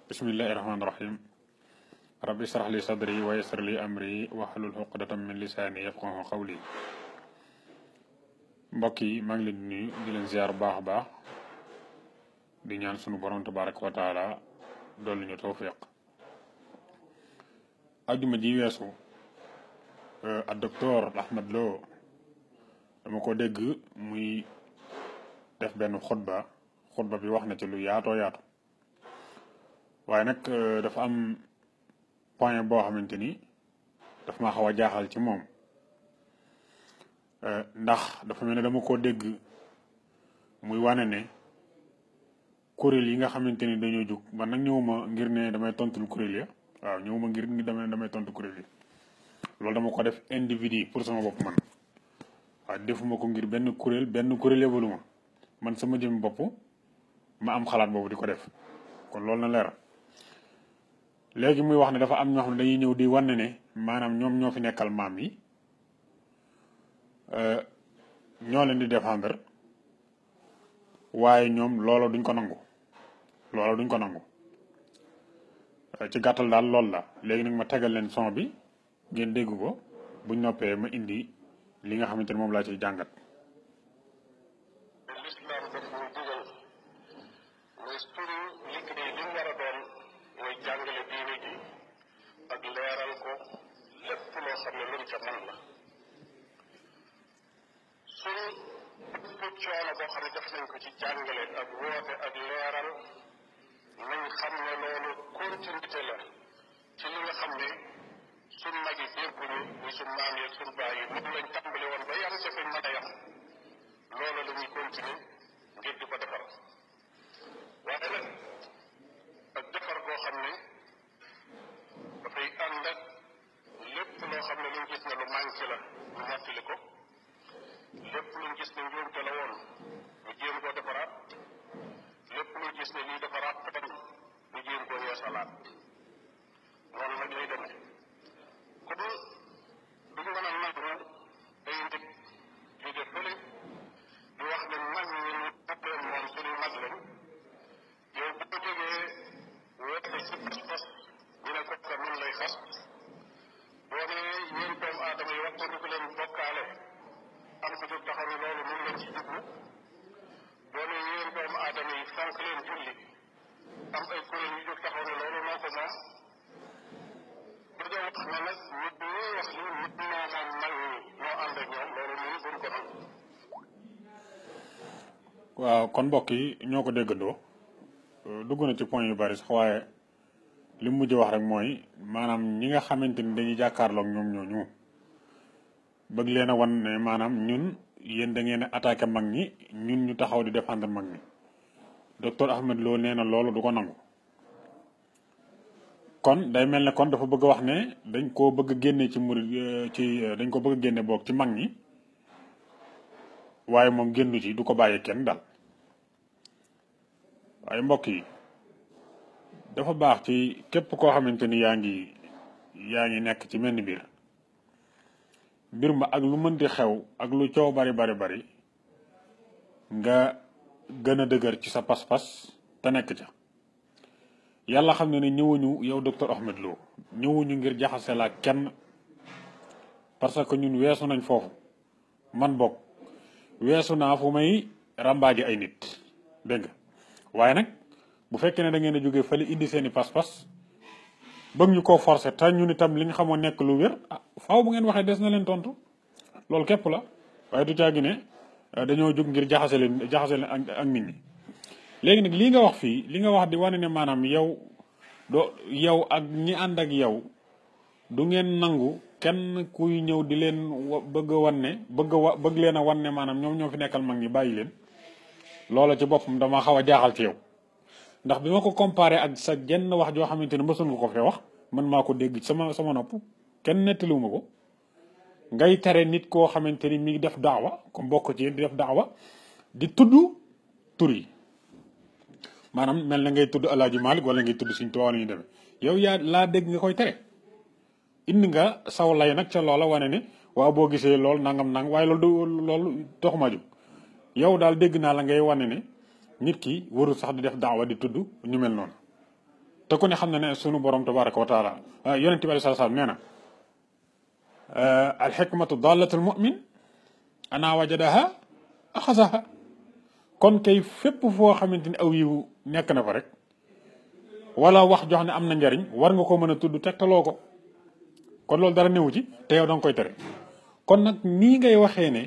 bismillahi rahmaani rahim rabbi israh li sadri wa yassir li amri wahlul uqdatam min lisaani yafqahu qawli. mbokk yi maa ngi leen di nuyu di leen ziar bu baax a baax di ñaan sunu borom tabaraka wa taala dolli ñu tawfiq. ajuma ji weesu ak docteur Ahmed Lo dama ko dégg muy def benn xutba bi wax na ci lu yaatoo yaatu waaye nag dafa am point boo xamante ni daf maa xaw a jaaxal ci moom ndax dafa mel ne dama ko dégg muy wane ne kuréel yi nga xamante ni dañoo jug man nag ñëwuma ngir ne damay tontul kuréel ya waaw ñëwuma ngir ni damay tontu kuréel yi loolu dama ko def individu pour sama bopp man waaw defuma ko ngir benn kuréel yebalu ma man sama jëm bopp ma am xalaat boobu di ko def kon loolu na leer. léegi muy wax ne dafa am ñoo xam ne dañuy ñëw di wane ne maanaam ñoom ñoo fi nekkal maam yi ñoo leen di défendre waaye ñoom loola duñ ko nangu ci gàttal daal loolu la. léegi nag ma tegal leen son bi ngeen dégg ko buñ noppee ma indi li nga xamante ne moom laa ciy jàngat. jàngale diine ji ak leeral ko lépp loo xam ne luñ ca man la suñ bépp coono boo xam ne def nañ ko ci jàngale ak woote ak leeral nañ xam ne loolu continuité la ci li nga xam ne suñ mag yi dégguñu muy suñ maam yi suñ baay yi moom lañ tàmbali woon ba yam ca fiñ mën a yam loolu la ñuy continuer ngir di ko defar waaye nag ak defar boo xam ne dafay ànd ak lépp loo xam ne luñ gis ne lu manqué la ñu mottali ko lépp luñ gis ne njuumte la woon ñu jéem koo defaraat lépp luñ gis ne lii defaraat pen ñu jéem koo yeesalaat noonu nag lay demee kon duñ mën a nangu ay nit jóge fële di wax ne mag ñi ñu leen moom suñuy mag lañ yow bu ko jógee woote si pas-pas ñu ne ko mun lay xas boo ne yéen doomu aadama yi waxtaan ko leen bokkaale am ko jóg taxaw ne loolu mun lañ ci jublu boo ne yéen doomu aadama yi fonk leen julli am ay kuréel yu jóg taxaw ne loolu moo ko moom bëgg a wax ne nag nit ñuy wax li nit moo moom mag ñi ñoo ànd ak ñoom loolu ñun buñ ko nangu. waaw kon mbokk yi ñoo ko déggandoo dugg na ci point yu bari sax waaye li mu mujj wax rek mooy maanaam ñi nga xamante ni dañuy jàkkaarloog ñoom ñooñu bëgg leen a wan ne maanaam ñun yéen da ngeen a attaqué mag ñi ñun ñu taxaw di défendre mag ñi docteur Ahmed Lo nee na loolu du ko nangu. kon day mel ne kon dafa bëgg a wax ne dañ koo bëgg a génne ci murid dañ ko bëgg a génne boog ci mag ñi waaye moom génnu ci du ko bàyyi kenn daal. waaye mbokk yi dafa baax ci képp koo xamante ni yaa ngi nekk ci menn mbir ma ak lu mënti xew ak lu coow bari nga gën a dëgër ci sa pas-pas te nekk ca. yàlla xam ne ñëwuñu yow docteur Ahmed Lo ñëwuñu ngir jaxase la kenn parce que ñun weesu nañ foofu man bokk weesu naa fu may rambaaji ay nit dégg nga waaye nag bu fekkee ne da ngeen a jógee fële indi seeni pas-pas bëgg ñu koo forcer te ñun itam li ñu xamoon nekk lu wér faaw bu ngeen waxee des na leen tontu loolu képp la waaye du caagi ne dañoo jóg ngir jaxase leen ak nit ñi. léegi nag lii nga wax fii li nga wax di wane ne maanaam yow ak ñi ànd ak yow du ngeen nangu kenn kuy ñëw di leen bëgg a wan ne bëgg leen a wan ne maanaam ñoom ñoo fi nekkal mag ñi bàyyi leen. loola ci boppam dama xaw a jaaxal ci yow ndax bi ma ko comparé ak sa jenn wax joo xamante ne mësul nga ko fee wax man maa ko dégg sama nopp kenn nettaliwuma ko ngay tere nit koo xamante ni mi ngi def daawa comme bokk ci yéen di def daawa di tudd tur yi maanaam mel na ngay tudd Alaaji Malik wala ngay tudd Sëñ Tuubaa wala ñu demee yow yaa laa dégg nga koy tere indi nga saw lay nag ca loola wane ne waaw boo gisee lool nangam waaye loolu taxuma jóg yow daal dégg naa la ngay wane ne nit ki warul sax di def daawa di tudd ñu mel noonu te ku ne xam ne sunu borom tabaraka wa taala yonent bi sallallahu alayhi wasallam nee na al hikmatu dallatul mu'min ana wajadaha axasaha kon kay fépp foo xamante ni aw yiw nekk na fa rek wala wax jox ne am na njariñ war nga ko mën a tudd tegtaloo ko kon loolu dara newu ci te yow da nga koy tere kon nag nii ngay waxee ne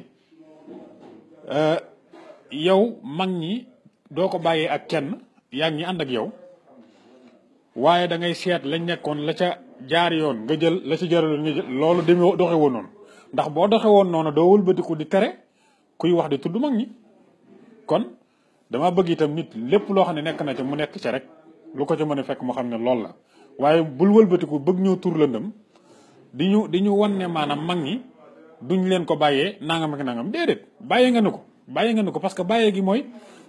yow mag ñi doo ko bàyyee ak kenn yaa ngi ànd ak yow waaye da ngay seet lañ nekkoon la ca jaar yoon nga jël la ci jaraloon nga jël loolu demee doxe woon noonu ndax boo doxe woon noonu doo wëlbatiku di tere kuy wax di tudd mag ñi kon dama bëgg itam nit lépp loo xam ne nekk na ca mu nekk ca rek lu ko ca mën a fekk mu xam ne loolu la waaye bul wëlbatiku bëgg ñëw tur lëndëm di ñu wan ne maanaam mag ñi duñ leen ko bàyyee nangam ak nangam déedéet bàyyee nga nu ko parce que bàyyee gi mooy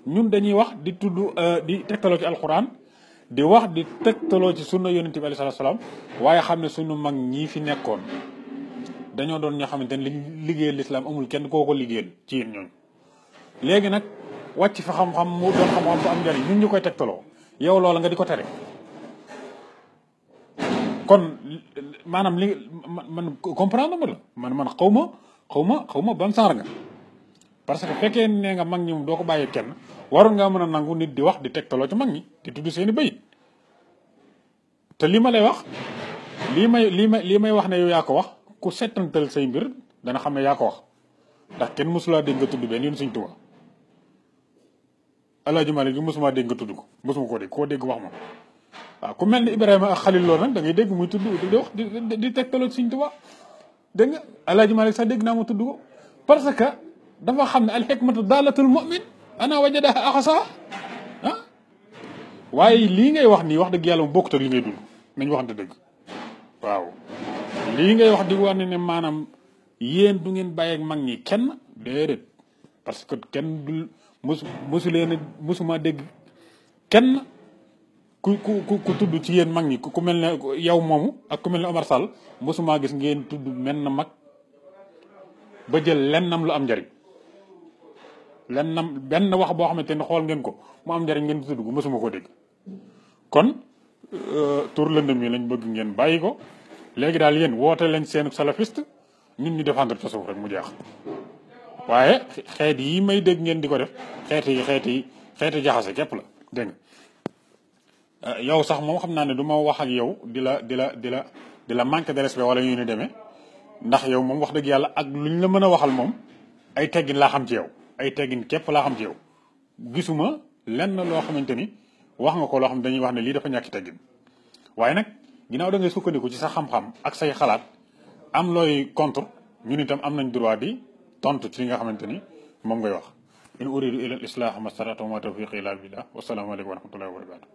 ñun dañuy wax di tudd di tegtaloo ci alxuraan di wax di tegtaloo ci sunna yonent bi alayhi salaam waaye xam ne sunu mag ñii fi nekkoon dañoo doon ñoo xamante ne liggéeyal lislaam amul kenn koo ko liggéeyal ci yéen ñooñu léegi nag wàcc fa xam-xam mu doon xam-xam bu am njariñ ñun ñu koy tegtaloo yow loola nga di ko tere kon maanaam li man comprendre ma la man xaw ma ban saar nga parce que fekkee ne nga mag ñi moom doo ko bàyyee kenn waroon ngaa mën a nangu nit di wax di tegtaloo ci mag ñi di tudd seeni bayit te li ma lay wax lii may wax ne yow yaa ko wax ku settantal say mbir dana xam ne yaa ko wax ndax kenn mosulaa dégg nga tudd benn yoon Sëñ Tuubaa Alaaji Maalik gi mosuma dégg nga tudd ko mosuma koo dégg koo dégg wax ma waaw ku mel ni Ibrahima ak Xalil loolu nag da ngay dégg muy tudd di wax di tegtaloo ci Sëñ Tuubaa dégg nga Alaaji Maalik sax dégg naa ma tudd ko parce que dafa xam ne al hikmatu daalatul mu'min ana wajadaha axasaha waaye lii ngay wax nii wax dëgg yàlla mu bokkut ak li ngay dund nañ waxante dëgg waaw lii ngay wax di wax ne maanaam yéen du ngeen bàyyi ak mag ñi kenn déedéet parce que kenn du musuma dégg kenn ku tudd ci yéen mag ñi ku mel ne yow moomu ak ku mel ne Omar Sall musuma gis ngeen tudd menn mag ba jël lennam lu am njariñ lennam benn wax boo xamante ne xool ngeen ko mu am njariñ ngeen tudd ko musuma ko dégg kon tur lëndëm yi lañ bëgg ngeen bàyyi ko léegi daal yéen woote leen seen salafiste ñun ñu défendre ca suuf rek mu jeex waaye xeet yi may dégg ngeen di ko def xeeti jaxase képp la dégg nga yow sax moom xam naa ne du ma wax ak yow di la manque de respect wala ñu ne demee ndax yow moom wax dëgg yàlla ak luñ la mën a waxal moom ay teggin laa xam ci yow ay teggin képp laa xam ci yow gisuma lenn loo xamante ni wax nga ko loo xam dañuy wax ne lii dafa ñàkki teggin waaye nag ginnaaw da ngay sukkandiku ci sa xam-xam ak say xalaat am looy contre ñun itam am nañ droit di tontu ci li nga xamante ni moom ngay wax in uridu ila al islah ma staratu ma tawfiqi illa billah wa salaamu aleykum wa rahmatullahi wa barakatuh